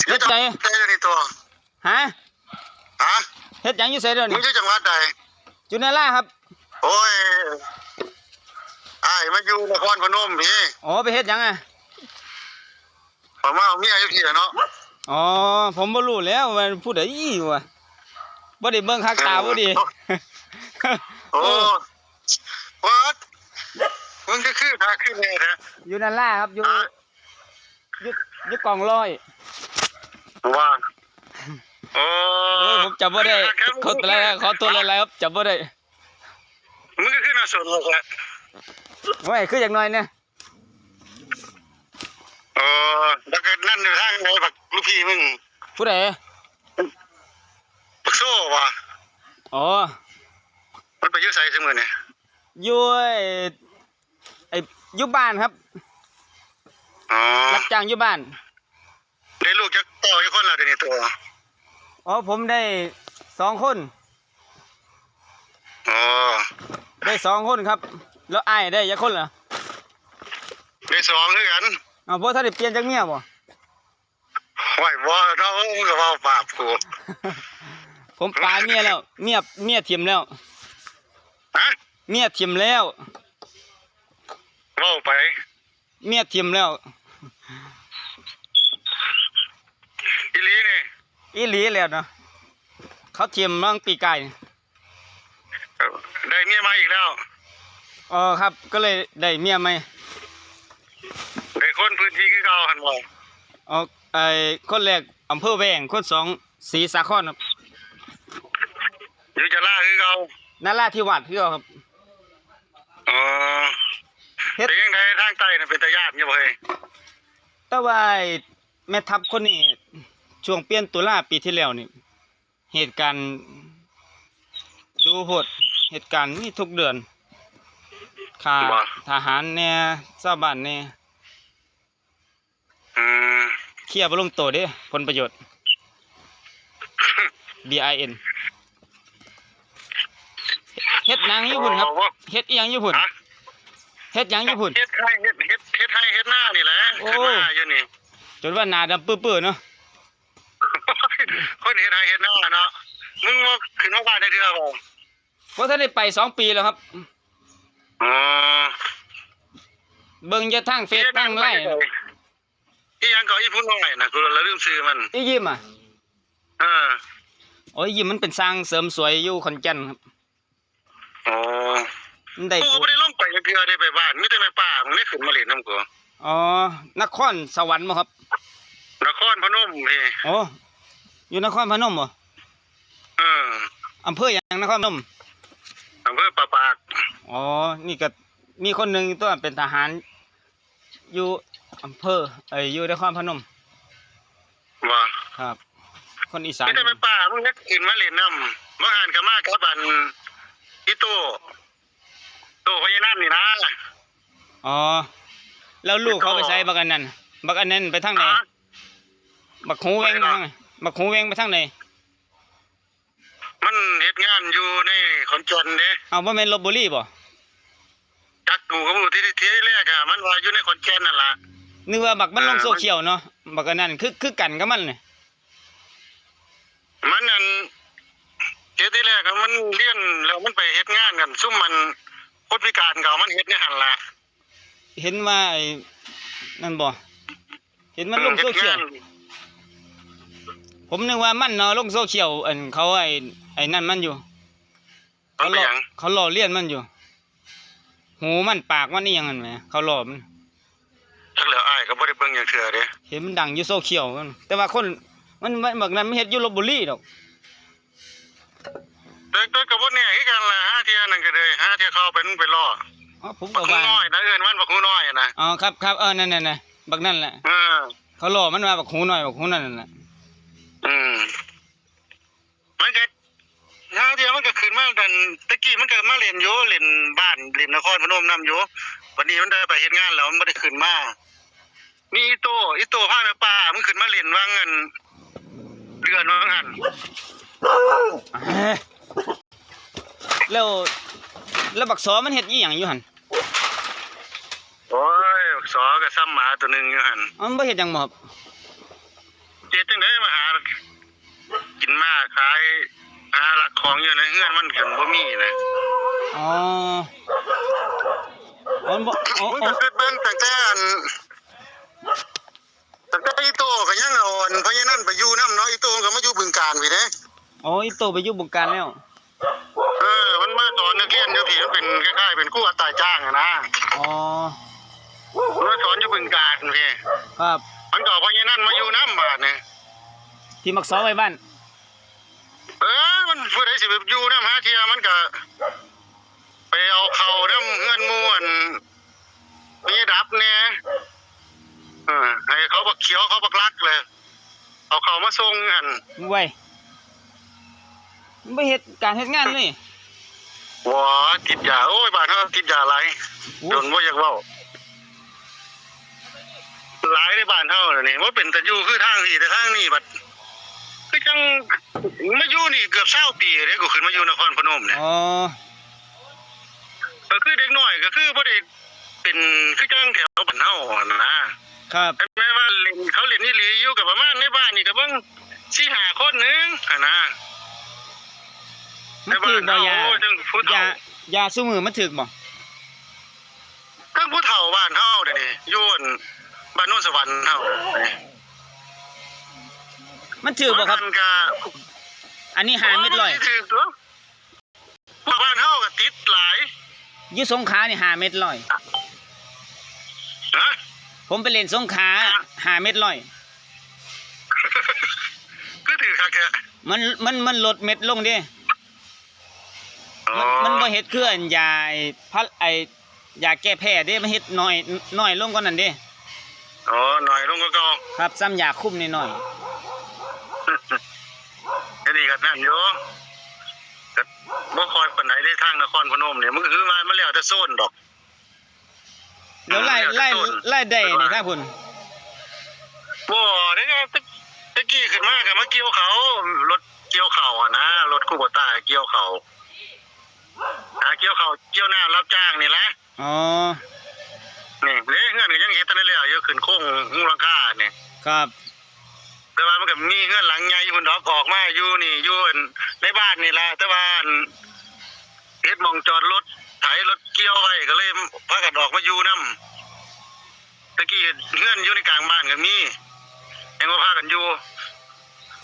ເຮັດໃດ? ເຮັດໃດດຽວນີ້ຕົວະ? ຮະ? ຮະ? ເຮັດຫຍັງຢູ່ໃສດຽວນີ້? ມຶງຢູ່ຈັງຫວັດໃດ? ຢູ່ນາລາຄັບ. ໂອ້ຍ ອ້າຍມາຢູ່ນະຄອນພະນົມພີ້. ອໍ ໄປເຮັດຫຍັງອະ? ຂ້ອຍມາເອົາເມຍຢູ່ພີ້ລະເນາະ. ອໍ ຜົມບໍ່ຮູ້ແລ້ວວ່າຜູ້ໃດວ່າ ບໍ່ໄດ້ເບິ່ງຄັກຕາບໍ່ດີ. ໂອ້ ໂອ້ ວັດ ມຶງຄື ຄືຄັກຄືແນ່ແທ້? ຢູ່ນາລາຄັບ ຢູ່ ຢູ່ ຢູ່ກອງຮ້ອຍ. ວ່າ ໂອ້ ໂອ້ຍ ຜົມຈຳບໍ່ໄດ້. ຂໍໂທດຫຼາຍໆ ຂໍໂທດຫຼາຍໆຄັບ ຈຳບໍ່ໄດ້. ມຶງຄືໜ້າສົນແທ້? ໂອ້ຍ ຄືຈັກໜ້ອຍແດ່. ເອີ ແລ້ວກໍນັ້ນຢູ່ທາງໃດ ບັກລູກພີ່ມຶງ? ຜູ້ໃດ? ບັກໂຊຫວາ? ອໍ ມັນໄປຢູ່ໃສຊຸມື້ນີ້? ຢູ່ ໄອ້ ຢູ່ບ້ານຄັບ. ອໍ ຮັບຈ້າງຢູ່ບ້ານ. ໄດ້ລູກຈັກເຕົ້າຈັກຄົນແລ້ວດຽວນີ້ໂຕ? ອໍ ຜົມໄດ້ສອງຄົນ. ອໍ ໄດ້ສອງຄົນຄັບ. ແລ້ວອ້າຍໄດ້ຈັກຄົນລະ? ໄດ້ສອງຄືກັນ. ອ້າວ ບໍ່ທັນໄດ້ປ່ຽນຈັກເມຍບໍ່? ໂອ້ຍ ບໍ່ເນາະ ມຶງກໍເວົ້າບາບກູ. ຜົມປາເມຍແລ້ວ ເມຍ ເມຍຖິ້ມແລ້ວ. ຮະ? ເມຍຖິ້ມແລ້ວ. ເວົ້າໄປ. ເມຍຖິ້ມແລ້ວ. ອີ່ຫຼີນີ້? ອີ່ຫຼີແລ້ວເນາະ ເຂົາຖິ້ມມາປີກາຍ. ເອີ ໄດ້ເມຍໃໝ່ອີກແລ້ວ? ອໍ ຄັບ ກໍເລີຍໄດ້ເມຍໃໝ່. ໄດ້ຄົນພື້ນທີ່ຄືເກົ່າຫັ້ນບໍ່? ອໍ ໄອ້ ຄົນແລກອຳເພີແວງ ຄົນສອງ ສີສາຄອນຄັບ. ຢູ່ຈະລາຄືເກົ່າ? ນາລາທິວາດຄືເກົ່າຄັບ. ອໍ ເຮັດ ເປັນຈັ່ງໃດທາງໃຕ້ນະ ເປັນຕາຢ້ານຢູ່ບໍ່ເຮີ້ຍ? ແຕ່ວ່າໄອ້ແມ່ທັບຄົນນີ້ ຊ່ວງເດືອນຕຸລາປີທີ່ແລ້ວນີ້ ເຫດການດຸໂພດ, ເຫດການມີທຸກເດືອນ, ຂ້າ ບໍ່ ທະຫານແດ່ ຊາວບ້ານແດ່. ອືມ ເຄຍບໍ່ລົງໂຕເດ້ ຜົນປະໂຫຍດ ບີໄອເອັນ. ເຮັດຫຍັງຢູ່ພຸ້ນຄັບ? ເຮັດອີ່ຫຍັງຢູ່ພຸ້ນ? ເຮັດຫຍັງຢູ່ພຸ້ນ? ເຮັດໄຮ່ ເຮັດ ເຮັດ ເຮັດໄຮ່ເຮັດນານີ້ແຫຼະ. ໂອ້ ຂຶ້ນມາຢູ່ນີ້ ຈົນວ່າໜ້າດຳປືໆເນາະ. ຄົນເຮັດໄຮ່ເຮັດນາເນາະ. ມຶງບໍ່ຂຶ້ນມາບ້ານຈັກເທື່ອບໍ່? ບໍ່ທັນໄດ້ໄປສອງປີແລ້ວຄັບ. ອໍ ເບິ່ງຢູ່ທາງເຟສທາງໄລນະ. ອີ່ຫຍັງກໍ ອີ່ຜູ້ນ້ອຍນະ ກູລະລືມຊື່ມັນ. ອີຢິມອະ? ເອີ ໂອ້ຍ ອີຢິມມັນເປັນຊ່າງເສີມສວຍຢູ່ຂອນແກ່ນຄັບ. ອໍ ມັນໄດ້ ກູກໍບໍ່ໄດ້ລົງໄປຈັກເທື່ອເດ້ ໄປບ້ານ ມີແຕ່ແມ່ປ້າມັນໄດ້ຂຶ້ນມາຫຼິ້ນນຳກູ. ອໍ ນະຄອນສະຫວັນບໍ່ຄັບ? ນະຄອນພະນົມພີ້. ໂອ້ ຢູ່ນະຄອນພະນົມບໍ່? ເອີ ອຳເພີຫຍັງ ນະຄອນພະນົມ? ອຳເພີປາປາກ. ອໍ ນີ້ກໍມີຄົນໜຶ່ງຕົວະ ເປັນທະຫານຢູ່ອຳເພີ ເອີ ຢູ່ນະຄອນພະນົມ. ບໍ່ ຄັບ ຄົນອີສານ. ມີແຕ່ແມ່ປ້າ ມຶງເຮັດກິນມາຫຼິ້ນນຳ. ບາງຫັ້ນກໍມາກັບອັນ ອີໂຕ້ ໂຕ້ພະຍານານນີ້ນະ. ອໍ ແລ້ວລູກເຂົາໄປໃສ? ບັກອັນນັ້ນ ບັກອັນນັ້ນໄປທາງໃດ? ບັກຫູແວ່ງໄປທາງໃດ? ບັກຫູແວ່ງໄປທາງໃດ? ມັນເຮັດງານຢູ່ໃນຂອນແກ່ນເດ້. ເອົ້າ ບໍ່ແມ່ນລົບບຸຣີບໍ່? ຈັກ ກູກໍບໍ່ຮູ້. ທີ ທີແລກອະ ມັນວ່າຢູ່ໃນຂອນແກ່ນນັ້ນລະ. ນຶກວ່າບັກມັນລົງໂຊຊຽວເນາະ ບັກອັນນັ້ນ ຄື ຄືກັນກັບມັນນີ້. ມັນອັນ ທີ ທີແລກອະ ມັນລຽນແລ້ວມັນໄປເຮັດງານກັນ ຊຸມອັນຄົນພິການກໍເອົາມັນເຮັດໃນຫັ້ນລະ. ເຫັນວ່າໄອ້ນັ້ນບໍ່? ເຫັນມັນລົງໂຊຊຽວ. ເຮັດງານ ຜົມນຶກວ່າມັນເນາະ ລົງໂຊຊຽວ ອັນ ເຂົາໄອ້ ໄອ້ນັ້ນມັນຢູ່. ມັນເປັນຫຍັງ? ເຂົາລໍ້ລຽນມັນຢູ່. ຫູມັນ ປາກມັນ ອີ່ຫຍັງຫັ້ນແໝ ເຂົາລໍ້ມັນ. ຈັກແລ້ວ ອ້າຍກໍບໍ່ໄດ້ເບິ່ງຈັກເທື່ອເດ້. ເຫັນມັນດັງຢູ່ໂຊຊຽວ ແຕ່ວ່າຄົນ ມັນ ມັນ ບັກນັ້ນມັນເຮັດຢູ່ລົບບຸຣີດອກ. ແຕ່ ແຕ່ກໍບໍ່ແນ່ຄືກັນລະ ຫາເທື່ອນັ້ນກໍເລີຍ ຫາເທື່ອເຂົາເປັນໄປລໍ້. ອໍ ຜົມກໍວ່າ ບັກຫູນ້ອຍນະ ເອີ້ນມັນບັກຫູນ້ອຍນະ. ອໍ ຄັບໆ ເອີ ນັ້ນໆໆ ບັກນັ້ນແຫຼະ. ເອີ ເຂົາລໍ້ມັນວ່າບັກຫູນ້ອຍ ບັກຫູນັ້ນນັ້ນແຫຼະ. ອືມ ມັນກໍ ຫາເທື່ອມັນກໍຂຶ້ນມາ ອັນ ແຕ່ກີ້ມັນກໍມາຫຼິ້ນຢູ່ ຫຼິ້ນບ້ານ ຫຼິ້ນນະຄອນພະນົມນຳຢູ່. ບັດນີ້ມັນໄດ້ໄປເຮັດງານແລ້ວ ມັນບໍ່ໄດ້ຂຶ້ນມາ. ມີອີໂຕ້ ອີໂຕ້ພາແມ່ປ້າມັນຂຶ້ນມາຫຼິ້ນຫວ່າງອັນເດືອນຫວ່າງຫັ້ນ. ແລ້ວ ແລ້ວບັກສໍມັນເຮັດອີ່ຫຍັງຢູ່ຫັ້ນ? ໂອ້ຍ ບັກສໍກໍຊ່ຳໝາໂຕໜຶ່ງຢູ່ຫັ້ນ. ມັນບໍ່ເຮັດຫຍັງບໍ່? ເຮັດຈັ່ງໃດມາຫາກິນມາຂາຍ ຫາລັກຂອງຢູ່ໃນເຮືອນມັນກໍບໍ່ມີນະ. ອໍ ມັນບໍ່ ອໍ ອໍ ເບິ່ງຕັ້ງແຕ່ອັນ ຕັ້ງແຕ່ອີໂຕ້ກໍຍັງເອົາອັນພະຍານັນໄປຢູ່ນຳເນາະ. ອີໂຕ້ມັນກໍມາຢູ່ບຶງການພີ້ເດ້. ອໍ ອີໂຕ້ໄປຢູ່ບຶງການແລ້ວ. ເອີ ມັນມາສອນນັກຮຽນຢູ່ພີ້ ມັນເປັນຄ້າຍໆເປັນຄູອັດຕາຈ້າງຫັ້ນນະ. ອໍ ມັນມາສອນຢູ່ບຶງການພີ້. ຄັບ ມັນກໍເອົາພະຍານັນມາຢູ່ນຳບາດນີ້ ທີ່ມັກຊອກໄວ້ບ້ານ. ເອີ ມັນຜູ້ໃດຊິໄປຢູ່ນຳ ຫາເທື່ອມັນກໍໄປເອົາເຂົ້ານຳເຮືອນໝູ່ ອັນ ມີດັບແດ່ ເອີ ໃຫ້ເຂົາບັກຂຽວ ເຂົາບັກຫຼັກແຫຼະ ເອົາເຂົ້າມາສົ່ງຫັ້ນ. ໂອ້ຍ ມັນບໍ່ເຮັດການເຮັດງານເລີຍ. ບໍ່ ຕິດຢາ. ໂອ້ຍ ບ້ານເຮົາຕິດຢາຫຼາຍ. ໂອ້ຍ ຈົນບໍ່ຢາກເວົ້າ. ຫຼາຍໃນບ້ານເຮົານີ້ ບໍ່ເປັນຕາຢູ່ຄືທາງພີ້ ແຕ່ທາງນີ້ບັດ ຄືຈັ່ງມາຢູ່ນີ້ເກືອບຊາວປີເດ້ ກູຂຶ້ນມາຢູ່ນະຄອນພະນົມນີ້. ອໍ ກໍຄືເດັກນ້ອຍ ກໍຄືບໍ່ໄດ້ເປັນຄືຈັ່ງແຖວບ້ານເຮົາຫັ້ນນະ. ຄັບ ແມ່ນວ່າເລ່ນ ເຂົາເລ່ນອີ່ຫຼີຢູ່ ກໍປະມານໃນບ້ານນີ້ກໍເບິ່ງສີ່ຫ້າຄົນໜຶ່ງຫັ້ນນະ. ມັນຖືກບໍ່ ຢາ ຢາ ຢາຊຸມື້ມັນຖືກບໍ່? ເຖິງຜູ້ເຖົ້າບ້ານເຮົາເດນີ້ ຢູ່ອັນ ບ້ານໂນນສະຫວັນເຮົາ ມັນຖືກບໍ່ຄັບ? ອັນນີ້ຫ້າເມັດຮ້ອຍ ຖືກຕົວະ. ພວກບ້ານເຮົາກໍຕິດຫຼາຍ ຢູ່ສົງຂານີ້ຫ້າເມັດຮ້ອຍ. ຮະ? ຜົມໄປຫຼິ້ນສົງຂາ ຫ້າເມັດຮ້ອຍ. ຄືຖືກຄັກແທ້. ມັນ ມັນ ມັນລົດເມັດລົງເດ້. ອໍ ມັນ ມັນບໍ່ເຮັດຄືອັນຢາ ໄອ້ ພະ ໄອ້ ຢາແກ້ແພ້ເດ້ ມັນເຮັດໜ້ອຍ ໜ້ອຍລົງກວ່ານັ້ນເດ້. ອໍ ໜ້ອຍລົງກວ່າເກົ່າ. ຄັບ ສ່ຳຢາຄຸມນ້ອຍໆ. ອັນນີ້ກໍນັ້ນຢູ່ ກໍບໍ່ຄ່ອຍປານໃດເດ້ ທາງນະຄອນພະນົມນີ້ ມັນກໍຄືວ່າມັນແລ້ວແຕ່ໂຊນດອກ. ແລ້ວລາຍ ລາຍ ລາຍໄດ້ນີ້ທາງພຸ້ນ? ບໍ່ເດ້ ແຕ່ ແຕ່ກີ້ຂຶ້ນມາກໍມາກ່ຽວເຂົ້າ ລົດກ່ຽວເຂົ້າຫັ້ນນະ ລົດຄູໂບຕ້າກ່ຽວເຂົ້າ ຫາກ່ຽວເຂົ້າກ່ຽວນາ ຮັບຈ້າງນີ້ແຫຼະ. ອໍ ນີ້ເດ້ ເຮືອນກໍຍັງເຮັດທັນໄດ້ແລ້ວຢູ່ ຂຶ້ນໂຄງມຸງຫຼັງຄານີ້. ຄັບ ແຕ່ວ່າມັນກໍມີເຮືອນຫຼັງໃຫຍ່ພຸ້ນດອກ ອອກມາຢູ່ນີ້ ຢູ່ອັນໃນບ້ານນີ້ລະ ແຕ່ວ່າອັນເຮັດໝ່ອງຈອດລົດ ໄຖລົດກ່ຽວໄວ້ ກໍເລີຍພາກັນອອກມາຢູ່ນຳ. ແຕ່ກີ້ເຮືອນຢູ່ໃນກາງບ້ານກໍມີ ຍັງບໍ່ພາກັນຢູ່.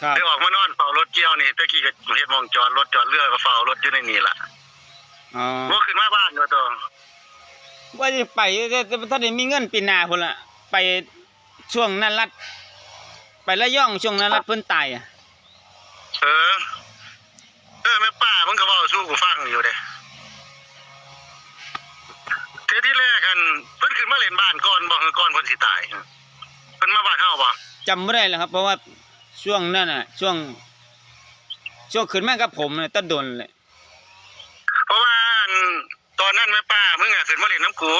ຄັບ ໄດ້ອອກມານອນເຝົ້າລົດກ່ຽວນີ້ ແຕ່ກີ້ກໍເຮັດໝ່ອງຈອດລົດຈອດເຮືອ ກໍເຝົ້າລົດຢູ່ໃນນີ້ລະ. ອໍ ບໍ່ຂຶ້ນມາບ້ານຢູ່ຕົວະ? ວ່າຊິໄປຢູ່ ແຕ່ ແຕ່ບໍ່ທັນໄດ້ມີເງິນ ປີໜ້າພຸ້ນລະ ໄປຊ່ວງນາລັດ ໄປລະຍອງ ຊ່ວງນາລັດເພິ່ນຕາຍ. ເອີ ເອີ ແມ່ປ້າມັນກໍເວົ້າສູ່ກູຟັງຢູ່ເດ້ ເທື່ອທີແລກຫັ້ນ ເພິ່ນຂຶ້ນມາຫຼິ້ນບ້ານກ່ອນບໍ່ ຄືກ່ອນເພິ່ນຊິຕາຍ? ເພິ່ນມາບ້ານເຮົາບໍ່? ຈຳບໍ່ໄດ້ແລ້ວຄັບ ເພາະວ່າຊ່ວງນັ້ນນະ ຊ່ວງ ຊ່ວງຂຶ້ນມາກັບຜົມນະ ແຕ່ດົນແຫຼະ. ເພາະວ່າອັນ ຕອນນັ້ນແມ່ປ້າມຶງອະຂຶ້ນມາຫຼິ້ນນຳກູ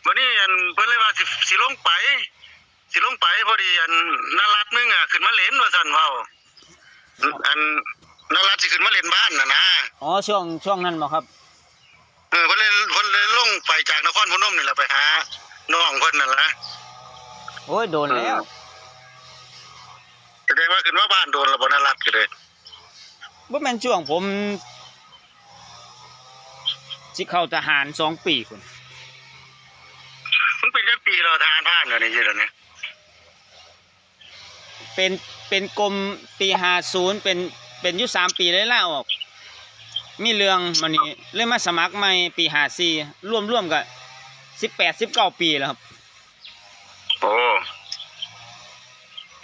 ບາດນີ້ອັນ ເພິ່ນເລີຍວ່າຊິ ຊິລົງໄປ ຊິລົງໄປ ພໍດີອັນ ນາລັດມຶງອະຂຶ້ນມາຫຼິ້ນ ວ່າຊັ້ນເວົ້າ ອັນ ນາລັດຊິຂຶ້ນມາຫຼິ້ນບ້ານຫັ້ນນະ. ອໍ ຊ່ວງ ຊ່ວງນັ້ນບໍ່ຄັບ? ເອີ ເພິ່ນເລີຍ ເພິ່ນເລີຍລົງໄປຈາກນະຄອນພະນົມນີ້ລະ ໄປຫານ້ອງເພິ່ນນັ້ນລະ. ໂອ້ຍ ໂດນແລ້ວ. ອືມ ສະແດງວ່າຂຶ້ນມາບ້ານໂດນລະບໍ່ ນາລັດກໍເລີຍ. ບໍ່ແມ່ນ ຊ່ວງຜົມຊິເຂົ້າທະຫານສອງປີພຸ້ນ. ມຶງເປັນຈັກປີແລ້ວ ທະຫານຜ່ານແລ້ວນີ້ ຢູ່ແລ້ວນີ້? ເປັນ ເປັນກົມປີຫ້າສູນ ເປັນ ເປັນຢູ່ສາມປີ ເລີຍລາອອກ. ມີເລື່ອງ ມານີ້ເລີຍມາສະໝັກໃໝ່ປີຫ້າສີ່ ລວມໆກໍສິບແປດ ສິບເກົ້າປີແລ້ວຄັບ. ໂອ້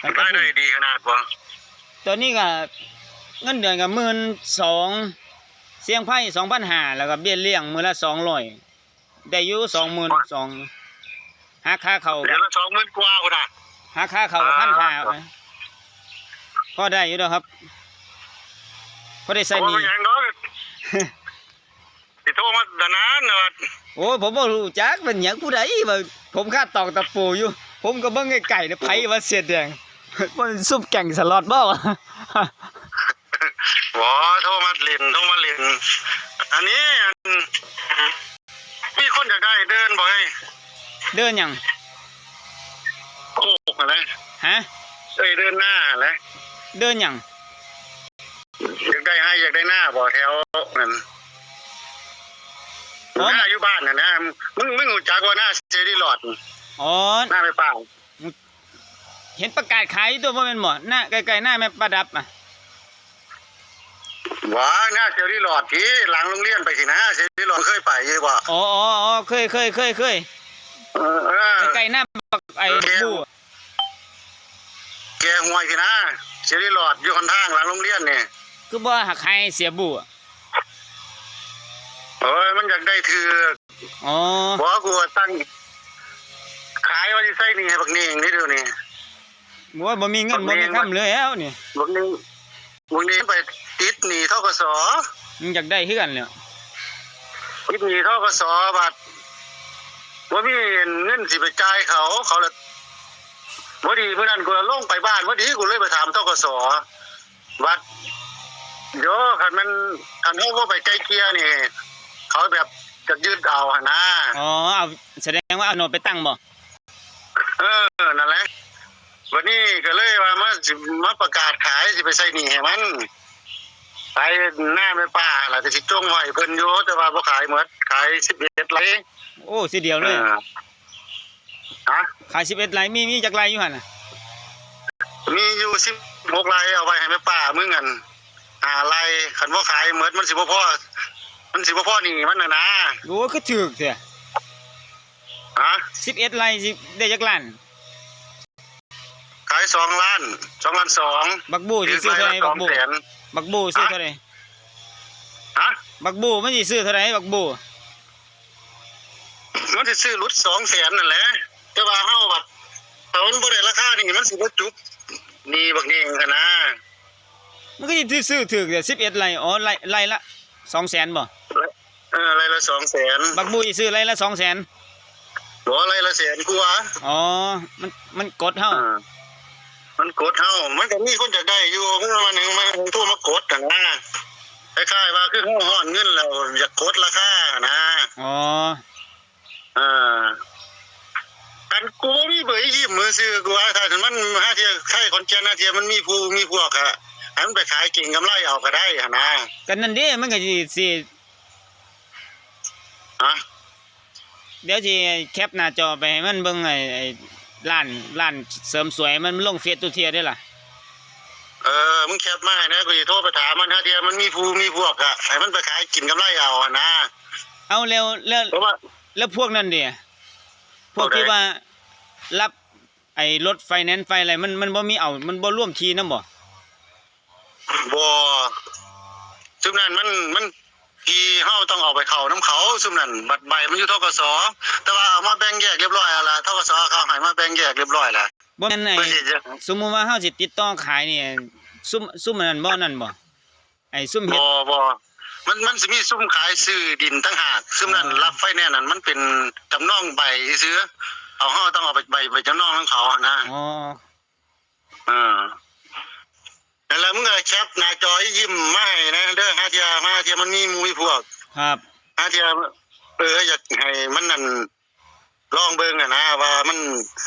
ລາຍໄດ້ດີຂະໜາດບໍ່? ຕອນນີ້ກໍເງິນເດືອນກໍໝື່ນສອງ ສຽງໄພສອງພັນຫ້າ ແລ້ວກໍເບ້ຍລ້ຽງມື້ລະສອງຮ້ອຍ ໄດ້ຢູ່ສອງໝື່ນສອງ ຫາຄ່າເຂົ້າ ເດືອນລະສອງໝື່ນກວ່າພຸ້ນນະ ຫາຄ່າເຂົ້າພັນຫ້າ ພໍໄດ້ຢູ່ດອກຄັບ ພໍໄດ້ໃຊ້ໜີ້. ບໍ່ເປັນຫຍັງດອກ ຊິໂທມາດານານະ. ໂອ້ຍ ຜົມບໍ່ຮູ້ຈັກເປັນຫຍັງຜູ້ໃດ ວ່າຜົມຄາດຕອກຕະປູຢູ່ ຜົມກໍເບິ່ງໄກໆ ໃຜວ່າເສຍແດງ ບໍ່ແມ່ນຊຸມແກ້ງສະຫຼອດບໍ່? ບໍ່ ໂທມາຫຼິ້ນ ໂທມາຫຼິ້ນ. ອັນນີ້ ອັນ ມີຄົນຢາກໄດ້ເດີ່ນບໍ່ເອີຍ? ເດີ່ນຫຍັງ? ໂຄກຫັ້ນແຫຼະ. ຮະ? ເອີຍ ເດີນນາຫັ້ນແຫຼະ. ເດີນຫຍັງ? ຢາກໄດ້ໄຮ່ຢາກໄດ້ນາບໍ່ ແຖວນັ້ນ? ອໍ ນາຢູ່ບ້ານຫັ້ນນະ. ມຶງ ມຶງຮູ້ຈັກບໍ່ ນາເສລີຫຼອດ? ອໍ ນາແມ່ປ້າ. ເຫັນປະກາດຂາຍຢູ່ຕົວະ ບໍ່ແມ່ນບໍ່? ນາໃກ້ໆ ນາແມ່ປ້າດັບນະ. ບໍ່ ນາເສລີຫຼອດທີ່ຫຼັງໂຮງຮຽນໄປຊີ້ນະ. ເສລີຫຼອດເຄີຍໄປຢູ່ບໍ່? ອໍ ເຄີຍໆ ເຄີຍໆ ເຄີຍ. ເອີ ເອີ ໃກ້ໆ ນາບັກ ໄອ້ ເອີ ບູ້ ແກ່ຫ້ວຍພີ້ນະ. ເສລີຫຼອດຢູ່ຂ້າງທາງຫຼັງໂຮງຮຽນນີ້. ຄືບໍ່ຫາກໃຫ້ເສຍບູ້? ໂອ້ຍ ມັນຢາກໄດ້ຖືກ. ອໍ ບໍ່ ກູວ່າຕັ້ງຂາຍວ່າຊິໃຊ້ໜີ້ໃຫ້ບັກເໜງນີ້ດຽວນີ້. ໂອ້ຍ ບໍ່ມີເງິນ ບັກເໜງ ບໍ່ມີຄຳແລ້ວນີ້. ບັກເໜງ ບັກເໜງໄປຕິດໜີ້ ທກສ. ຍັງຢາກໄດ້ຄືກັນແຫຼ້ວ. ຕິດໜີ້ ທກສ ບັດບໍ່ມີເງິນຊິໄປຈ່າຍເຂົາ. ເຂົາລະ ພໍດີມື້ນັ້ນກູລົງໄປບ້ານພໍດີ ກູເລີຍໄປຖາມ ທກສ. ບັດ ໂຢ ຄັນແມ່ນ ຄັນເຮົາບໍ່ໄປໄກ່ເກ່ຍນີ້ ເຂົາແບບຈະຍຶດເອົາຫັ້ນນາ. ອໍ ເອົາ ສະແດງວ່າເອົາໂນດໄປຕັ້ງບໍ່? ເອີ ນັ້ນແຫຼະ. ບັດນີ້ກໍເລີຍວ່າມາ ຊິມາປະກາດຂາຍ ຊິໄປໃຊ້ໜີ້ໃຫ້ມັນ. ຂາຍນາແມ່ປ້າລະ ກໍຊິຈົ່ງໄວ້ເພິ່ນຢູ່ ແຕ່ວ່າບໍ່ຂາຍໝົດ ຂາຍສິບເອັດໄຮ່. ໂອ້ ຊິດຽວເລີຍ. ເອີ ຮະ? ຂາຍສິບເອັດໄຮ່ ມີ ມີຈັກໄຮ່ຢູ່ຫັ້ນນະ? ມີຢູ່ສິບຫົກໄຮ່ ເອົາໄວ້ໃຫ້ແມ່ປ້າມຶງ ອັນ ຫ້າໄຮ່. ຄັນບໍ່ຂາຍໝົດ ມັນຊິບໍ່ພໍ ມັນຊິບໍ່ພໍໜີ້ມັນຫັ້ນນາ. ໂອ້ ຄືຖືກແທ້. ຮະ? ສິບເອັດໄຮ່ຊິໄດ້ຈັກລ້ານ? ຂາຍສອງລ້ານ ສອງລ້ານສອງ. ບັກບູ້ຊິຊື້ເທົ່າໃດ? ບັກບູ້ ບັກບູ້ຊື້ເທົ່າໃດ? ຮະ? ບັກບູ້ມັນຊິຊື້ເທົ່າໃດ ບັກບູ້? ມັນຊິຊື້ຫຼຸດສອງແສນນັ້ນແຫຼະ. ແຕ່ວ່າເຮົາບັດ ຖ້າມັນບໍ່ໄດ້ລາຄານີ້ ມັນຊິບໍ່ຈຸບໜີ້ບັກເໜງຫັ້ນນາ. ມັນກໍຊິຊື້ຖືກແທ້ ສິບເອັດໄຮ່. ອໍ ໄຮ່ ໄຮ່ລະສອງແສນບໍ່? ເອີ ໄຮ່ລະສອງແສນ. ບັກບູ້ຊິຊື້ໄຮ່ລະສອງແສນ? ບໍ່ ໄຮ່ລະແສນກວ່າ. ອໍ ມັນ ມັນກົດເຮົາ. ເອີ ມັນກົດເຮົາ. ມັນກໍມີຄົນຢາກໄດ້ຢູ່ ມັນ ມັນ ມັນໂທມາກົດຫັ້ນນາ. ຄ້າຍໆວ່າຄືເຮົາຮ້ອນເງິນແລ້ວຢາກກົດລາຄາຫັ້ນນາ. ອໍ ເອີ ຄັນກູບໍ່ມີເບີອີຢິມມື້ຊື່ ກູວ່າຖ້າມັນຫາເທື່ອໄທຂອນແກ່ນ ຫາເທື່ອມັນມີຜູ້ມີພວກ ກະໃຫ້ມັນໄປຂາຍເກັງກຳໄລເອົາກະໄດ້ຫັ້ນນາ. ກໍນັ້ນເດ້ ມັນກໍຊິ ຊິ ຮະ? ດຽວຊິແຄປໜ້າຈໍໄປໃຫ້ມັນເບິ່ງ ໄອ້ ໄອ້ ຮ້ານ ຮ້ານເສີມສວຍ ມັນລົງເຟສທຸກເທື່ອເດ້ລະ. ເອີ ມຶງແຄປມາໃຫ້ແດ່ ກູຊິໂທໄປຖາມມັນ ຫາເທື່ອມັນມີຜູ້ມີພວກ ກະໃຫ້ມັນໄປຂາຍກິນກຳໄລເອົາຫັ້ນນາ. ເອົາ ແລ້ວ ແລ້ວ ແລ້ວພວກນັ້ນເດ ພວກທີ່ວ່າ ພວກໃດ? ລັບໄອ້ລົດໄຟແນນ ໄຟແລ້ວ ມັນ ມັນບໍ່ມີເອົາ ມັນບໍ່ລວມທີ່ນຳບໍ່? ບໍ່ ຊຸມນັ້ນມັນ ມັນ ທີ່ເຮົາຕ້ອງເອົາໄປເຂົ້ານຳເຂົາ ຊຸມນັ້ນ ບັດໃບມັນຢູ່ ທກສ. ແຕ່ວ່າເອົາມາແບ່ງແຍກລຽບລ້ອຍແລ້ວລະ ທກສ ເຂົາໃຫ້ມາແບ່ງແຍກລຽບລ້ອຍແລ້ວ. ບໍ່ແມ່ນໄອ້ ເພິ່ນຊິ ສົມມຸດວ່າເຮົາຊິຕິດຕໍ່ຂາຍນີ້ ຊຸມ ຊຸມອັນນັ້ນບໍ່ ນັ້ນບໍ່? ໄອ້ຊຸມເຮັດ ບໍ່ ບໍ່ ມັນ ມັນຊິມີຊຸມຂາຍຊື້ດິນຕ່າງຫາກ ຊຸມນັ້ນ ອໍ ລັບໄຟແນນນັ້ນ ມັນເປັນຈຳນອງໃບຊື່ໆ ເອົາ ເຮົາຕ້ອງເອົາໄປ ໃບ ໃບຈຳນອງນຳເຂົາຫັ້ນນະ. ອໍ ເອີ ນັ້ນລະ ມຶງກໍແຄປໜ້າຈໍອີຢິມມາໃຫ້ແດ່ເດີ ຫາເທື່ອ ຫາເທື່ອມັນມີໝູ່ມີພວກ. ຄັບ ຫາເທື່ອ ເອີ ຢາກໃຫ້ມັນນັ້ນ ລອງເບິ່ງຫັ້ນນະ ວ່າມັນ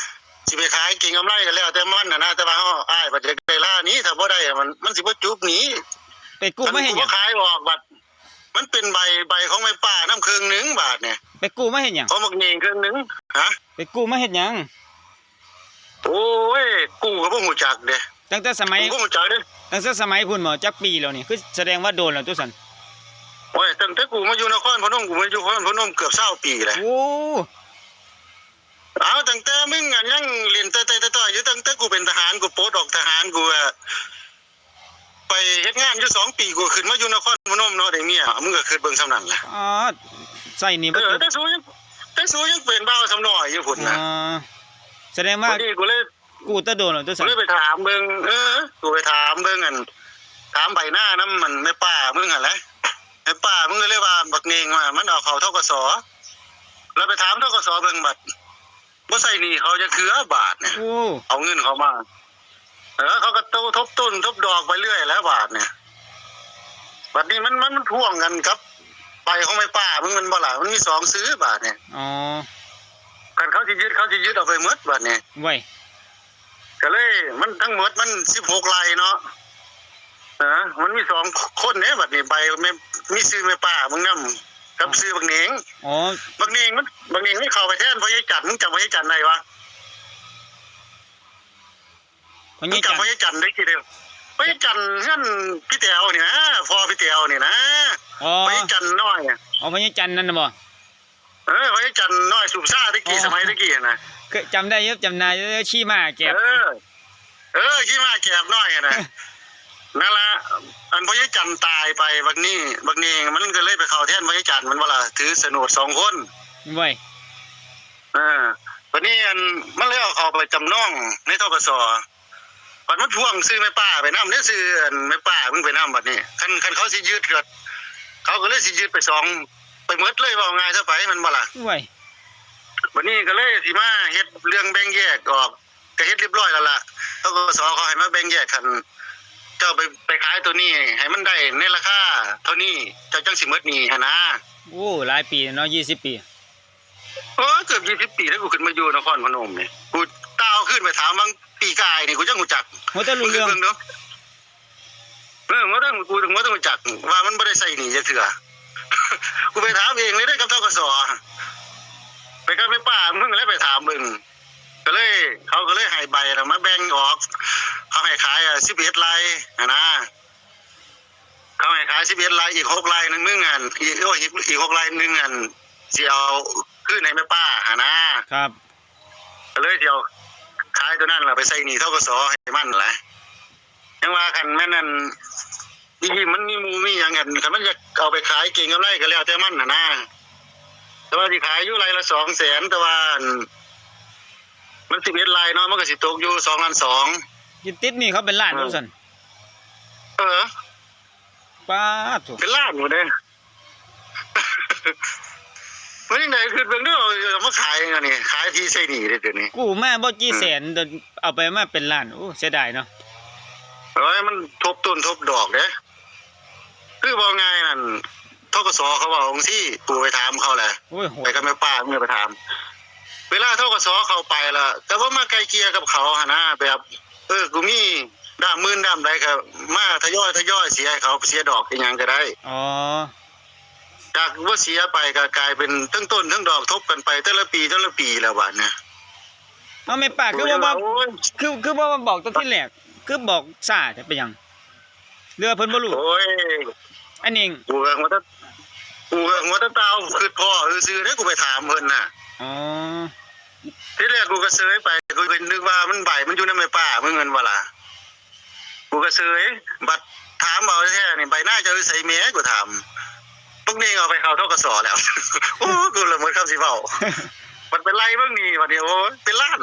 ຊິໄປຂາຍເກັງກຳໄລກໍແລ້ວແຕ່ມັນຫັ້ນນະ ແຕ່ວ່າເຮົາ ອ້າຍບັດຢາກໄດ້ລານີ້ ຖ້າບໍ່ໄດ້ມັນ ມັນຊິບໍ່ຈຸບໜີ້. ໄປກູ້ມາເຮັດຫຍັງ? ຄັນກູບໍ່ຂາຍອອກບັດ ມັນເປັນໃບ ໃບຂອງແມ່ປ້ານຳເຄິ່ງໜຶ່ງບາດນີ້. ໄປກູ້ມາເຮັດຫຍັງ? ຂອງບັກເໜງເຄິ່ງໜຶ່ງ. ຮະ? ໄປກູ້ມາເຮັດຫຍັງ? ໂອ້ຍ ກູກໍບໍ່ຮູ້ຈັກເດ້. ຕັ້ງແຕ່ສະໄໝ ກູກໍບໍ່ຮູ້ຈັກເດ້. ຕັ້ງແຕ່ສະໄໝພຸ້ນບໍ? ຈັກປີແລ້ວນີ້? ຄືສະແດງວ່າໂດນແລ້ວຕົວຊັ້ນ. ໂອ້ຍ ຕັ້ງແຕ່ກູມາຢູ່ນະຄອນພະນົມ ກູມາຢູ່ນະຄອນພະນົມເກືອບຊາວປີແລ້ວ. ໂອ້ ເອົາ ຕັ້ງແຕ່ມຶງ ອັນ ຍັງຫຼິ້ນແຕ່ ແຕ່ ແຕ່ ແຕ່ຢູ່ ຕັ້ງແຕ່ກູເປັນທະຫານ ກູປົດອອກທະຫານ ກູ ເອີ ໄປເຮັດງານຢູ່ສອງປີ ກູຂຶ້ນມາຢູ່ນະຄອນພະນົມເນາະ ໄດ້ເມຍ ມຶງກໍຄິດເບິ່ງສ່ຳນັ້ນລະ. ອໍ ໃສ່ນີ້ບໍ່ ເອີ ແຕ່ສູຍັງ ແຕ່ສູຍັງເປັນບ່າວສ່ຳນ້ອຍຢູ່ພຸ້ນນະ. ອໍ ສະແດງວ່າ ພໍດີກູເລີຍ ກູ້ແຕ່ໂດນແລ້ວຕົວຊັ້ນ. ເລີຍໄປຖາມເບິ່ງ ເອີ ກູໄປຖາມເບິ່ງ ອັນ ຖາມໃບນານຳ ອັນ ແມ່ປ້າມຶງຫັ້ນແຫຼະ ແມ່ປ້າມຶງກໍເລີຍວ່າ ບັກເໜງວ່າມັນເອົາເຂົ້າ ທກສ ແລ້ວໄປຖາມ ທກສ ເບິ່ງ ບັດບໍ່ໃຊ້ໜີ້ເຂົາຈັກເທື່ອບາດນີ້. ໂອ້ ເອົາເງິນເຂົາມາ ເອີ ເຂົາກໍໂຕທົບຕົ້ນທົບດອກໄປເລື້ອຍແຫຼະບາດນີ້. ບັດນີ້ມັນ ມັນ ມັນພ່ວງກັນກັບໃບຂອງແມ່ປ້າມຶງແມ່ນບໍ່ລະ? ມັນມີສອງຊື່ບາດນີ້. ອໍ ຄັນເຂົາຊິຍຶດ ເຂົາຊິຍຶດເອົາໄປໝົດບາດນີ້. ໂອ້ຍ ກໍເລີຍ ມັນທັງໝົດມັນສິບຫົກໄຮ່ເນາະ. ເອີ ມັນມີສອງຄົນເດ້ ບັດນີ້ໃບແມ່ນ ມີຊື່ແມ່ປ້າເບິ່ງນຳ ກັບຊື່ບັກເໜງ. ອໍ ບັກເໜງມັນ ບັກເໜງມັນເຂົ້າໄປແທນພໍ່ໃຫຍ່ຈັນ. ມຶງຈຳພໍ່ໃຫຍ່ຈັນໄດ້ບໍ່? ພໍ່ໃຫຍ່ຈັນ ຮູ້ຈັກພໍ່ໃຫຍ່ຈັນໄດ້ກີ້ເດ້? ພໍ່ໃຫຍ່ຈັນເຮືອນພີ່ແຕວນີ້ນະ ພໍ່ພີ່ແຕວນີ້ນະ. ອໍ ພໍ່ໃຫຍ່ຈັນນ້ອຍ. ອໍ ພໍ່ໃຫຍ່ຈັນນັ້ນນະບໍ່? ເອີ ພໍ່ໃຫຍ່ຈັນນ້ອຍສູບຊາແຕ່ກີ້ ອໍ ສະໄໝແຕ່ກີ້ຫັ້ນນະ. ເຄີຍ ຈຳໄດ້ຢູ່ ຈຳໜ້າຢູ່ ຂີ່ມ້າແກບ. ເອີ ເອີ ຂີ່ມ້າແກບນ້ອຍຫັ້ນນະ. ນັ້ນລະ ອັນພໍ່ໃຫຍ່ຈັນຕາຍໄປ ບັກນີ້ ບັກເໜງມັນກໍເລີຍໄປເຂົ້າແທນພໍ່ໃຫຍ່ຈັນ ແມ່ນບໍ່ລະ? ຖືສະໂໜດສອງຄົນ. ໂອ້ຍ ເອີ ບັດນີ້ ອັນ ມັນເລີຍເອົາເຂົ້າໄປຈຳນອງໃນ ທກສ. ບັດມັນພວງຊື່ແມ່ປ້າໄປນຳເດ້ ຊື່ ອັນ ແມ່ປ້າມຶງໄປນຳ. ບັດນີ້ ຄັນ ຄັນເຂົາຊິຍຶດກໍ ເຂົາກໍເລີຍຊິຍຶດໄປສອງ ໄປໝົດເລີຍ ເວົ້າງ່າຍຊະໄປ ແມ່ນບໍ່ລະ? ໂອ້ຍ ບັດນີ້ກໍເລີຍຊິມາເຮັດເລື່ອງແບ່ງແຍກອອກ ກໍເຮັດຮຽບຮ້ອຍແລ້ວລະ. ທກສ ເຂົາໃຫ້ມາແບ່ງແຍກ ຄັນເຈົ້າໄປ ໄປຂາຍໂຕນີ້ໃຫ້ມັນໄດ້ໃນລາຄາເທົ່ານີ້ ເຈົ້າຈັ່ງຊິໝົດໜີ້ຫັ້ນນາ. ໂອ້ ຫຼາຍປີເນາະ ຊາວປີ. ເອີ ເກືອບຊາວປີແລ້ວ ກູຂຶ້ນມາຢູ່ນະຄອນພະນົມນີ້ ກູຕ່າວຄືນໄປຖາມຫວ່າງປີກາຍນີ້ ກູຍັງຮູ້ຈັກ. ຫົວແຕ່ຮູ້ເລື່ອງ ເບິ່ງເດີ. ເອີ ຫົວແຕ່ ກູ ຫົວແຕ່ຮູ້ຈັກວ່າມັນບໍ່ໄດ້ໃຊ້ໜີ້ຈັກເທື່ອ. ກູໄປຖາມເອງເລີຍເດ້ກັບ ທກສ ໄປກັບແມ່ປ້າມຶງແຫຼະ ໄປຖາມເບິ່ງ. ກໍເລີຍ ເຂົາກໍເລີຍໃຫ້ໃບນະມາແບ່ງອອກ ເຂົາໃຫ້ຂາຍ ອາ ສິບເອັດໄຮ່ຫັ້ນນາ. ເຂົາໃຫ້ຂາຍສິບເອັດໄຮ່ ອີກຫົກໄຮ່ໜຶ່ງ ມຶງ ອັນ ອີກ ໂອ້ຍ ອີກ ອີກຫົກໄຮ່ໜຶ່ງ ອັນ ຊິເອົາຄືນໃຫ້ແມ່ປ້າຫັ້ນນາ. ຄັບ ກໍເລີຍຊິເອົາຂາຍໂຕນັ້ນລະໄປໃຊ້ໜີ້ ທກສ ໃຫ້ມັນລະ. ຈັ່ງວ່າຄັນແມ່ນ ອັນ ອີ່ຫິມມັນມີໝູ່ມີຫຍັງ ຄັນ ຄັນມັນຢາກເອົາໄປຂາຍເກັງກຳໄລກໍແລ້ວແຕ່ມັນຫັ້ນນາ. ແຕ່ວ່າຊິຂາຍຢູ່ໄຮ່ລະສອງແສນ ແຕ່ວ່າ ອັນ ມັນສິບເອັດໄຮ່ເນາະ ມັນກໍຊິຕົກຢູ່ສອງລ້ານສອງ. ຊິຕິດໜີ້ເຂົາເປັນລ້ານ ເອີ ຢູ່ຊັ້ນ. ເອີ ປາດໂທ້ ເປັນລ້ານພຸ້ນເດ້. ມັນຈັ່ງໃດ ຄິດເບິ່ງເດີ ເອົາມາຂາຍຫຍັງນີ້ ຂາຍທີ່ໃຊ້ໜີ້ເດ້ດຽວນີ້. ກູ້ມາບໍ່ກີ່ແສນ ເອີ ເອົາໄປມາເປັນລ້ານ. ໂອ້ ເສຍດາຍເນາະ. ເອີຍ ມັນທົບຕົ້ນທົບດອກເດ້. ຄືເວົ້າງ່າຍນັ້ນ ທກສ ເຂົາເວົ້າຈັ່ງຊີ້ ກູໄປຖາມເຂົາແຫຼະ. ໂອ້ຍ ໂຫດ ໄປກັບແມ່ປ້າ ມຶງໄປຖາມ ເວລາ ທກສ ເຂົ້າໄປລະ ກໍບໍ່ມາໄກ່ເກ່ຍກັບເຂົາຫັ້ນນາ. ແບບ ເອີ ກູມີດ້າມໝື່ນດ້າມໃດກໍມາທະຍອຍ ທະຍອຍເສຍໃຫ້ເຂົາ ເສຍດອກອີ່ຫຍັງກໍໄດ້. ອໍ ຈາກບໍ່ເສຍໄປກໍກາຍເປັນທັງຕົ້ນທັງດອກທົບກັນໄປແຕ່ລະປີ ແຕ່ລະປີແລ້ວບາດນີ້. ເອົາ ແມ່ປ້າ ຄືບໍ່ມາ ໂອ້ຍ ຄື ຄືບໍ່ມາບອກແຕ່ທີແລກ ຄືບອກຊ້າແທ້ ເປັນຫຍັງ ຫຼືວ່າເພິ່ນບໍ່ຮູ້? ໂອ້ຍ ອັນນີ້ ກູກໍຫົວແຕ່ ກູກໍຫົວແຕ່ຕາວ ຄິດພໍ້ຊື່ໆເດ້ ກູໄປຖາມເພິ່ນນະ. ອໍ ທີແລກກູກໍເຊີຍໄປ ກູກໍນຶກວ່າມັນ ໃບມັນຢູ່ນຳແມ່ປ້າ ມຶງແມ່ນບໍ່ລະ? ກູກໍເຊີຍ ບັດຖາມເອົາແທ້ໆນີ້ ໃບນາເຈົ້າຢູ່ໃສແມ້? ກູຖາມ. ບັກເໜງເອົາໄປເຂົ້າ ທກສ ແລ້ວ. ໂອ້ ກູລະໝົດຄຳຊິເວົ້າ. ບັດໄປໄລ່ເບິ່ງໜີ້ບັດນີ້ ໂອ້ຍ ເປັນລ້ານ.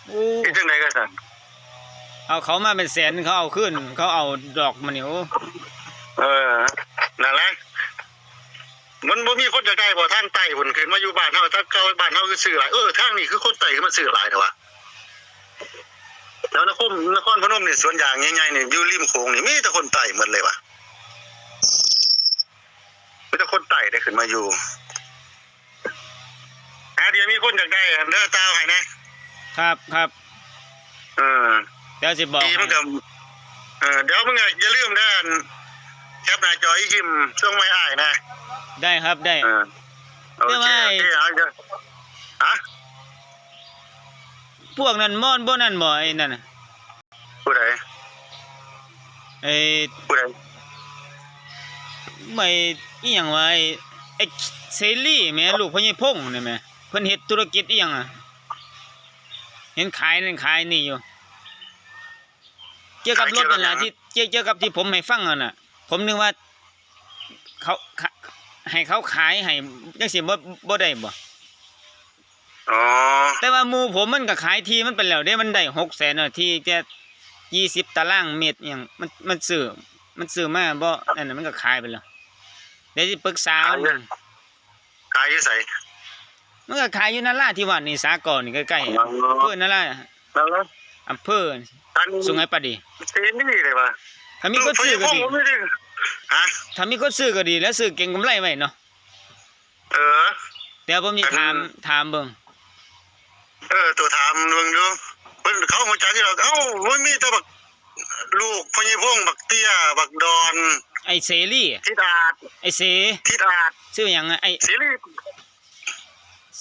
ໂອ້ ເຮັດຈັ່ງໃດກໍຊັ້ນ? ເອົາເຂົາມາເປັນແສນ ເຂົາເອົາຄືນ ເຂົາເອົາດອກມານີ້. ໂອ້ ເອີ ນັ້ນແຫຼະ. ມັນບໍ່ມີຄົນຢາກໄດ້ບໍ່? ທາງໃຕ້ພຸ້ນ ຂຶ້ນມາຢູ່ບ້ານເຮົາ ທາງເກົ່າບ້ານເຮົາຄືຊື້ຫຼາຍ. ເອີ ທາງນີ້ຄືຄົນໃຕ້ຄືມາຊື້ຫຼາຍແທ້ວະ. ແຖວນະຄົມ ນະຄອນພະນົມນີ້ ສວນຢາງໃຫຍ່ໆນີ້ ຢູ່ລິມໂຂງນີ້ ມີແຕ່ຄົນໃຕ້ໝົດເລີຍວະ. ມີແຕ່ຄົນໃຕ້ໄດ້ຂຶ້ນມາຢູ່. ຫາດຽວມີຄົນຢາກໄດ້ ອັນ ເດີ ຕາວໃຫ້ແດ່. ຄັບ ຄັບ. ເອີ ດຽວຊິບອກ ມັນກໍ ເອີ ດຽວມຶງກໍຢ່າລືມເດີ ອັນ ແຄັບໜ້າຈໍອີຢິມ ສົ່ງມາໃຫ້ອ້າຍແດ່. ໄດ້ຄັບ ໄດ້. ເອີ ໂອເຄ ໂອເຄ ເອົາ ຮະ? ພວກນັ້ນມອນບໍ່ນັ້ນບໍ່ ໄອ້ນັ້ນນະ? ຜູ້ໃດ? ໄອ້ ຜູ້ໃດ? ໄອ້ ອີ່ຫຍັງວະ ໄອ້ ໄອ້ເສລີແໝ ລູກພໍ່ໃຫຍ່ພົງນີ້ແໝ ເພິ່ນເຮັດທຸລະກິດອີ່ຫຍັງອະ ເຫັນຂາຍນັ້ນຂາຍນີ້ຢູ່ ກ່ຽວກັບລົດນັ້ນລະ ຂາຍກ່ຽວກັບຫຍັງ? ທີ່ ກ່ຽວ ກ່ຽວກັບທີ່ຜົມໃຫ້ຟັງນັ້ນນະ ຜົມນຶກວ່າເຂົາ ຂະ ໃຫ້ເຂົາຂາຍໃຫ້ຈັ່ງຊີ້ ບໍ່ ບໍ່ໄດ້ບໍ່? ອໍ ແຕ່ວ່າໝູ່ຜົມມັນກໍຂາຍທີ່ມັນໄປແລ້ວເດ້ ມັນໄດ້ຫົກແສນນະ ທີ່ແຕ່ຊາວຕາລາງເມັດຫຍັງ ມັນ ມັນຊື້ ມັນຊື້ມາບໍ່ ອັນນັ້ນມັນກໍຂາຍໄປແລ້ວ. ດຽວຊິປຶກສາ ຂາຍຢູ່ ມັນ ຂາຍຢູ່ໃສ? ມັນກໍຂາຍຢູ່ນາລາທິວາດນີ້ ສາກອນນີ້ໃກ້ໆ ອໍ ອຳເພີນາລາ ນາລາ ອຳເພີ ອັນ ສຸໄຫປາດີ ເສລີເດ້ວ່າ ຖ້າມີຄົນຊື້ກໍດີ ຮະ? ຖ້າມີຄົນຊື້ກໍດີແລ້ວ ຊື້ເກັງກຳໄລໄວ້ເນາະ. ເອີ ດຽວຜົມຊິຖາມ ອັນ ຖາມເບິ່ງ. ເອີ ໂທຖາມເບິ່ງດູ. ເພິ່ນ ເຂົາຮູ້ຈັກຢູ່ດອກ. ເອົ້າ ມັນມີແຕ່ບັກ ລູກພໍ່ໃຫຍ່ພົງ ບັກເຕ້ຍ ບັກດອນ ໄອ້ເສລີ ທິດອາດ ໄອ້ເສ ທິດອາດ ຊື່ຫຍັງ ໄອ້ ເສລີ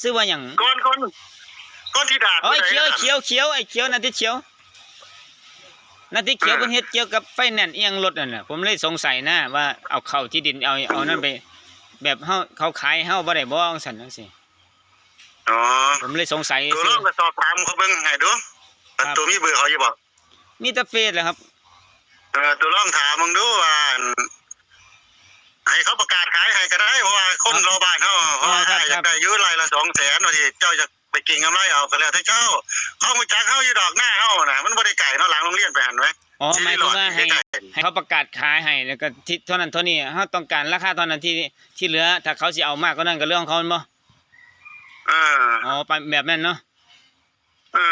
ຊື່ວ່າຫຍັງ? ກ່ອນ ກ່ອນ ກ່ອນທິດອາດ ເອີ ໄອ້ຂຽວ ໄອ້ຂຽວ ໄອ້ຂຽວ ນາທິດຂຽວ ນາທິດຂຽວ ເອີ ເພິ່ນເຮັດກ່ຽວກັບໄຟແນນອີ່ຫຍັງລົດນັ້ນນະ. ຜົມເລີຍສົງໄສນະວ່າເອົາເຂົ້າທີ່ດິນ ເອົາ ເອົານັ້ນໄປ ແບບເຮົາ ເຂົາຂາຍເຮົາບໍ່ໄດ້ບໍ່ ຈັ່ງຊັ້ນຈັ່ງຊີ້. ອໍ ຜົມເລີຍສົງໄສ ໂຕລອງໄປສອບຖາມເຂົາເບິ່ງໃຫ້ດູ ຄັບ ໂຕມີເບີເຂົາຢູ່ບໍ່? ມີແຕ່ເຟສແຫຼະຄັບ. ເອີ ໂຕລອງຖາມເບິ່ງດູວ່າ ອັນ ໃຫ້ເຂົາປະກາດຂາຍໃຫ້ກໍໄດ້ ເພາະວ່າຄົນ ຄັບ ລໍບ້ານເຮົາ ເພາະວ່າ ອໍ ຄັບ ຢາກໄດ້ຢູ່ໄຮ່ລະສອງແສນ ວ່າຊິເຈົ້າຢາກໄປເກັງກຳໄລເອົາກໍແລ້ວແຕ່ເຈົ້າ. ເຂົາຮູ້ຈັກເຮົາຢູ່ດອກ ນາເຮົານະ ມັນບໍ່ໄດ້ໄກເນາະ ຫຼັງໂຮງຮຽນໄປຫັ້ນແຫຼະ. ອໍ ໝາຍເຖິງວ່າໃຫ້ ໃຫ້ເຂົາປະກາດຂາຍໃຫ້ ແລ້ວກໍທີ່ເທົ່ານັ້ນເທົ່ານີ້ ເຮົາຕ້ອງການລາຄາເທົ່ານັ້ນ ທີ່ ທີ່ເຫຼືອ ຖ້າເຂົາຊິເອົາມາກກວ່ານັ້ນກໍເລື່ອງຂອງເຂົາແມ່ນບໍ່? ເອີ ອໍ ປະ ແບບນັ້ນເນາະ. ເອີ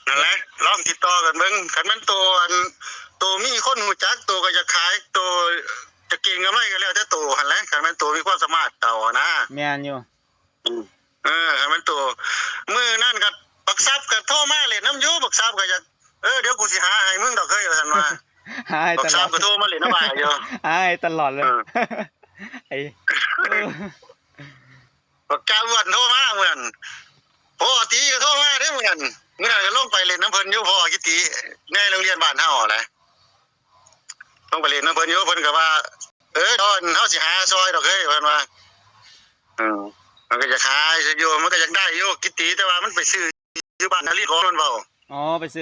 ນັ້ນແຫຼະ ລອງຕິດຕໍ່ກັນເບິ່ງ. ຄັນແມ່ນໂຕ ອັນ ໂຕມີຄົນຮູ້ຈັກ ໂຕກໍຢາກຂາຍ ໂຕຈະເກັງກຳໄລກໍແລ້ວແຕ່ໂຕຫັ້ນແຫຼະ. ຄັນແມ່ນໂຕມີຄວາມສາມາດເອົານະ ແມ່ນຢູ່. ເອີ ຄັນແມ່ນໂຕ ມື້ນັ້ນກໍບັກຊັບກໍໂທມາຫຼິ້ນນຳຢູ່ ບັກຊັບກໍຢາກ ເອີ ດຽວກູຊິຫາໃຫ້ມຶງດອກເຮີ້ຍ ວ່າຊັ້ນວ່າ ຫາໃຫ້ຕະຫຼອດ ບັກຊັບກໍໂທມາຫຼິ້ນນຳອ້າຍຢູ່ ຫາໃຫ້ຕະຫຼອດເລີຍ. ເອີ ໄອ້ ເອີ ບັກຈາອ້ວນໂທມາມື້ນັ້ນ ພໍ່ຕີກໍໂທມາເດ້ມື້ນັ້ນ. ມື້ນັ້ນກໍລົງໄປຫຼິ້ນນຳເພິ່ນຢູ່ ພໍ່ກິດຕີ ໃນໂຮງຮຽນບ້ານເຮົາຫັ້ນແຫຼະ. ຕ້ອງໄປຫຼິ້ນນຳເພິ່ນຢູ່ ເພິ່ນກໍວ່າ ເອີ ດອນ ເຮົາຊິຫາຊ່ອຍດອກເຮີ້ຍ ເພິ່ນວ່າ. ເອີ ມັນກໍຢາກຫາຢູ່ ມັນກໍຢາກໄດ້ຢູ່ກິດຕີ ແຕ່ວ່າມັນໄປຊື້ຢູ່ບ້ານນາລີຂອງ ມັນເວົ້າ. ອໍ ໄປຊື້